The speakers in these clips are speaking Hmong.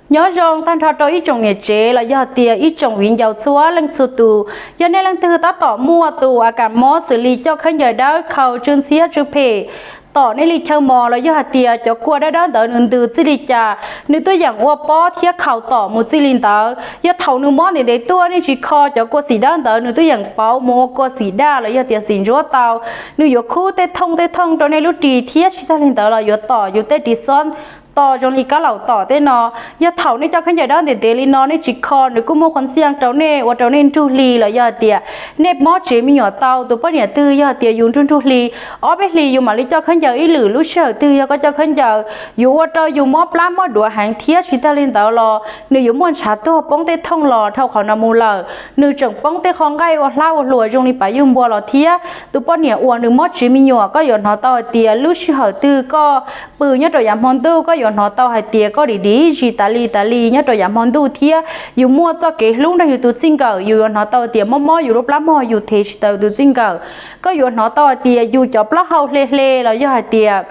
Nyob zoo tag nrho rau ib tsoom niam tsev los yog tias ib tsoom viv ncaus txhua leej txhua tus. Yog nej leej twg tab tom muaj tus a kas mob xws li coj khaub ncaws dawb, khau, tsw ntxhiab tsw phem, tom nej li chaw mos los yog hais tias cov kua dawb dawb ntawd nws ntws txij li cas, nws tuaj yeem ua pob thiab khau tom mus txij li ntawd. Yog thaum nws mob ntev ntev tuaj nej tsis kho cov kua xim dawb ntawd, nws tuaj yeem pauv mus ua kua xim daj los yog tias xim ntsuab tau. Nws yuav khub tej thooj tej thooj rau nej lub ris thiab tsis tag li ntawd los yuav tom yus tej ris xob to zoo li kab laum tom tej no. Yog thaum nej coj khaub ncaws dawb ntev ntev li no nej tsis kho, nws kuj muaj qhov ntxiaj rau nej, ua rau nej nrug hli los yog hais tias nej mob tsev me nyuam tau. Tus poj niam twg yog hais tias yus nrug nrug hli, ob peb hlis yus mam li coj khaub ncaws ib lwm, lub sij hawm twg yog koj coj khaub ncaws yuav ua rau yus mob plab mob duav heev thiab tsis tag li ntawd los nws yuav muaj ntshav tuag poob tej thooj los dhau qhov no mus lawm, nws tseem poob tej qho nqaij ua hlab ua hlua zoo li pav yuj npua los thiab. Tus poj niam uas nws mob tsev me nyuam, koj yuav hnov tau hais tias lub sij hawm twg koj pw nyob rau yav hmo ntuj koj yuav hnov tau hais tias koj dim dim zis tas li tas li nyob rau yav hmo ntuj thiab yus muaj txoj kev hlub nrog yus tus txij nkawm, yus yuav hnov tau hais tias mob mob yus lub plab mog, yus thev tsis tau yus tus txij nkawm. Koj yuav hnov tau hais tias yus cov plaub hau hle hle los yog hais tias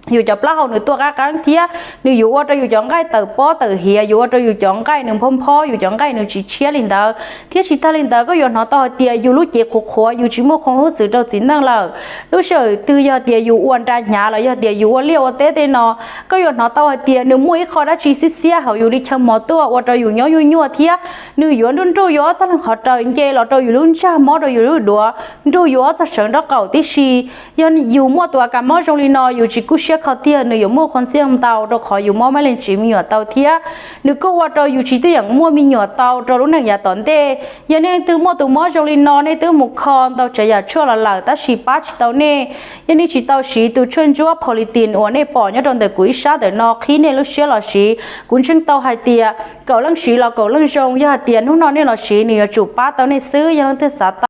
yus cov plaub hau nws tuaj qab qeeb thiab nws yuav ua rau yus cov nqaij tawm pob tawm hiav, yuav ua rau yus cov nqaij nws nphob nphob, yus cov nqaij nws tsis tshiab li ntawd. Thiab tsis tag li ntawd koj yuav hnov tau hais tias yus lub cev qhuav qhuav, yus tsis muaj qhov hub txwv rau txiv neej lawm. Lub sij hawm twg yog tias yus ua nra hnyav los yog tias yus ua liaj ua teb tej no, koj yuav hnov tau hais tias nws muaj ib qho dab tsi xiab xiab hauv yus li chaw mos tuaj ua rau yus nyob nyuaj nyuaj thiab nws yuav nruj nruj yus ob txoj leeg qhov raws nce los rau yus lub ntsag, mob rau yus lub duav, nruj yus ob txoj sawv nraub qaum tib si. Yog yus muaj tus a kas mob zoo li no, yus tsis kub siab kho tiag, nws yuav muaj qhov ntxiaj ntau rau qhov yus mob mab leej tsev me nyuam tau thiab nws kuj ua rau yus tsis tuaj yeem muaj me nyuam tau rau lub neej yav tom ntej. Yog nej leej twg muaj tus mob zoo li no, nej twb mus kho ntau tsav yam tshuaj los lawm tab sis pab tsis tau nej. Yog nej tsis tau siv tus tshuaj ntsuab Politin uas nej pom nyob rau ntawm kuv ib sab ntawm no qhib nej lub siab los siv, kuv ntseeg tau hais tias kaum leej siv los kaum leej zoo. Yog hais tias hnub no nej los siv nws yuav tsum pab tau nej xwb. Yog leej twg xav tau